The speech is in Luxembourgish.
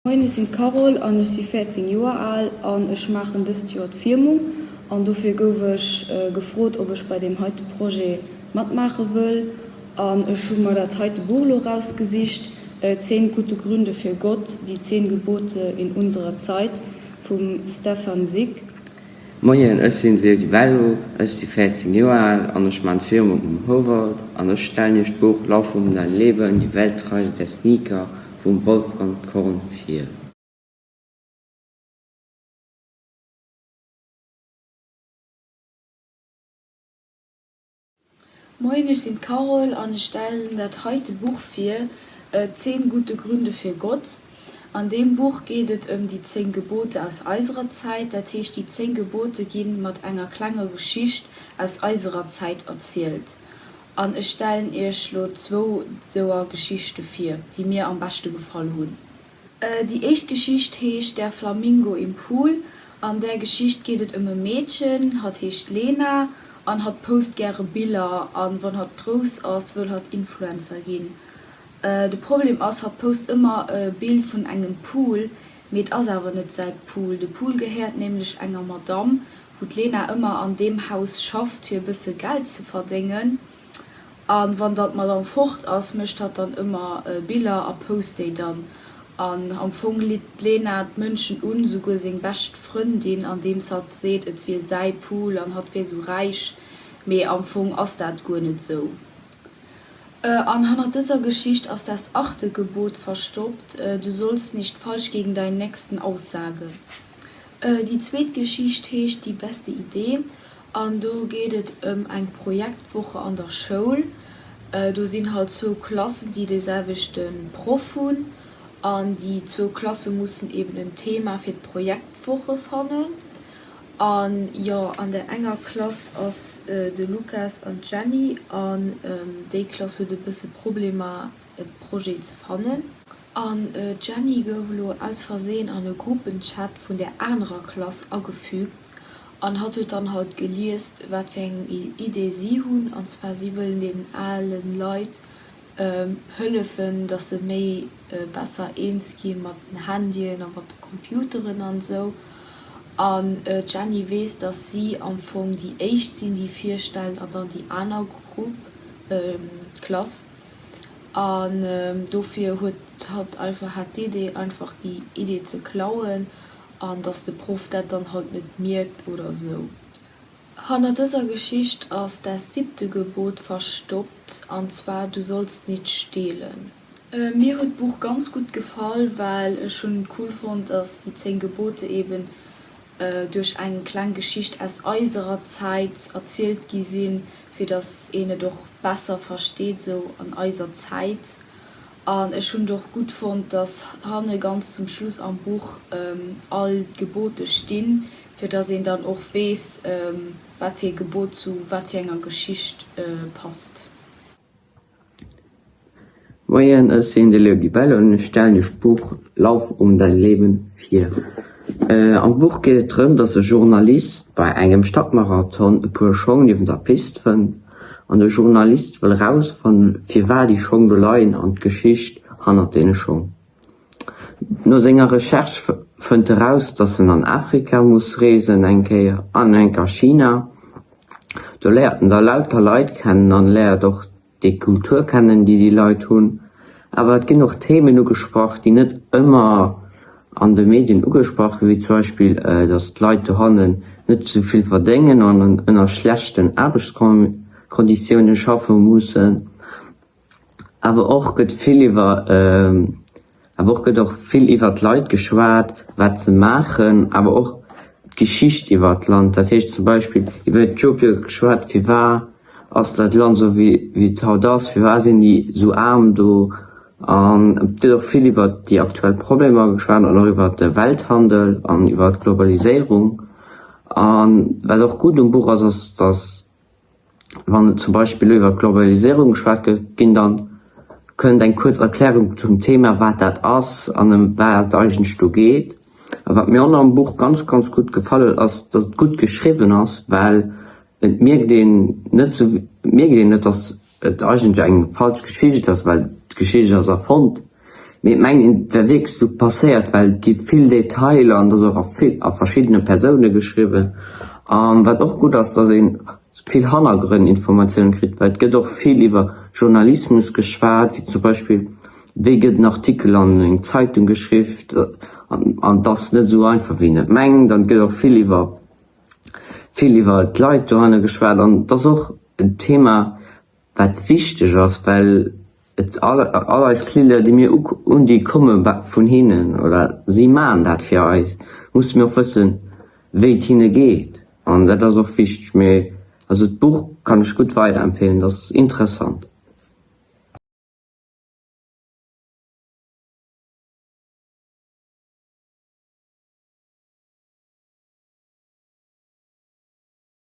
Moien, ech sinn d'Carole an ech si 14 Joer al an ech maachen dëst Joer d'Firmung an dofir gouf ech gefrot ob ech bei deem heite Projet matmaache wëll an ech hu mer dat heite Buch elo rausgesicht, Zehn gute Gründe für Gott, die zehn Gebote in unserer Zeit vum Stefan Sick. Moien, ech sinn de Leo Di Bello, ech si 14 Joer al an ech man d'Firmung um Houwald an ech stellen iech d'Buch Lauf um dein Leben, die Weltreise der Sneaker vum Wolfgang Korn vir. Moien, ech sinn d'Carole an ech stellen dat heite Buch vir, Zehn gute Gründe für Gott. An deem Buch geet et ëm déi 10 Gebote aus eiserer Zäit. Dat heescht, déi 10 Gebote gi mat enger klenger Geschicht aus eiserer Zäit erzielt. An ech stellen iech lo zwou souer Geschichte vir, déi mir am beschte gefall hunn. Déi éischt Geschicht heescht Der Flamingo im Pool. An där Geschicht geet et ëm e Meedchen, hatt heescht Lena an hatt post gäre Biller an wann hatt grouss ass wëll hatt Influencer ginn. De Problem ass, hatt post ëmmer e Bild vun engem Pool, mee et ass awer net säi Pool. De Pool gehéiert nämlech enger Madamm, wou d'Lena ëmmer an deem Haus schafft fir e bësse Geld ze verdéngen. A wann dann d'Madame fort ass, mécht hatt dann ëmmer Biller a post déi dann. An am Fong litt d'Lena d'Mënschen un, souguer seng bescht Frëndin, andeems hatt seet, et wier säi Pool an hatt wier sou räich. Mee am Fong ass dat guer net sou. An hannert dëser Geschicht ass das achte Gebot verstoppt, Du sollst nicht falsch gegen deinen Nächsten aussagen. Déi zweet Geschicht heescht Die beste Idee An do geet et ëm eng Projektwoche an der Schoul. Do sinn halt zwou Klassen, déi dee selwechte Proff hunn. An déi zwou Klasse mussen eben en Thema fir d'Projektwoche fannen. An jo, an der enger Klass ass de Lukas an d'Jenny. An déi Klass huet e bësse Problemer e Projet ze fannen. An d'Jenny gouf elo aus Versehen an e Gruppenchat vun der anerer Klass agefügt. An hatt huet dann halt geliest, wat fir eng Idee si hunn, an zwar si wëllen deenen ale Leit hëllefen, dass se méi besser eens gi mat den Handyen a mat de Computeren an esou. An d'Jenny weess, dass si am Fong déi éischt sinn, déi virstellen, an dann déi aner Grupp, Klass. An dofir huet hatt einfach hat d'Idee, einfach déi Idee ze klauen An dass de Proff dat dann halt net mierkt oder sou. Hanner dëser Geschicht ass das siebte Gebot verstoppt, an zwar, Du sollst nicht stehlen. Mir huet d'Buch ganz gutt gefall, well ech hunn et cool fonnt, dass déi 10 Gebote eben duerch eng kleng Geschicht aus eiserer Zäit erzielt gi sinn, fir dass een et och besser versteet sou an eiser Zäit. An ech hunn et och gutt fonnt, dass hanne ganz zum Schluss am Buch all d'Gebote stinn, fir dass een dann och weess, wat fir e Gebot zu wat fir enger Geschicht passt. Moien, ech sinn de Leo Di Bello an ech stellen iech d'Buch Lauf um dein Leben vir. Am Buch geet et drëm, dass e Journalist bei engem Stadmarathon e puer Schong niewent der Pist fënnt. An de Journalist wëll erausfannen, firwat déi Schong do leien an d'Geschicht hannert deene Schong. No senger Recherche fënnt e raus, datt en an Afrika muss reesen eng Kéier an eng a China. Do léiert en da lauter Leit kennen an léiert och déi Kultur kennen, déi déi Leit hunn. Awer et ginn och Themen ugesprach, déi net ëmmer an de Medien ugesprach ginn, wéi zum Beispill, datt d'Leit dohannen net esou vill verdéngen an ënner schlechten Aarbechtskonditioune schaffe mussen. Awer och gëtt vill iwwer Awer och gëtt och vill iwwer d'Leit geschwat, wat se maachen, awer och d'Geschicht iwwer d'Land. Dat heescht zum Beispill iwwer Äthiopie gëtt geschwat, firwat ass dat Land esou wéi et haut ass, firwat sinn déi esou aarm do. An et gëtt och vill iwwer déi aktuell Problemer geschwat an och iwwer de Welthandel an iwwer d'Globaliséierung. A wat och gutt um Buch ass, ass datt Wann zum Beispill elo iwwer d'Globaliséierung geschwat gëtt, ginn dann kënnt eng kuerz Erklärung zum Thema, wat dat ass an ëm wat et eigentlech do geet. A wat mir och nach am Buch ganz, ganz gutt gefall huet, ass, dass et gutt geschriwwen ass, well et mierkt een net sou, et mierkt een net, dass et eigentlech eng falsch Geschicht ass, well d'Geschicht ass erfonnt. Mee et mengt een, et wär wierklech esou passéiert, well et gi vill Detailer an et ass och a vill a verschiddene Persoune geschriwwen. An wat och gutt ass, dass ee vill Hannergrënninformatiounen kritt, well et gëtt och vill iwwer Journalismus geschwat, wéi zum Beispill, wéi gëtt en Artikel an eng Zeitung geschriwwt an et ass net esou einfach, wéi een et mengt. An et gëtt och vill iwwer vill iwwer d'Leit dohanne geschwat an et ass och en Thema, wat wichteg ass, well et all all eis Kleeder, déi mir un, déi komme vun hinnen oder si maachen dat fir eis, musse mir och wëssen, wéi et hinne geet an dat ass och wichteg. Mee also d'Buch kann ech gutt weiderempfeelen, et ass interessant.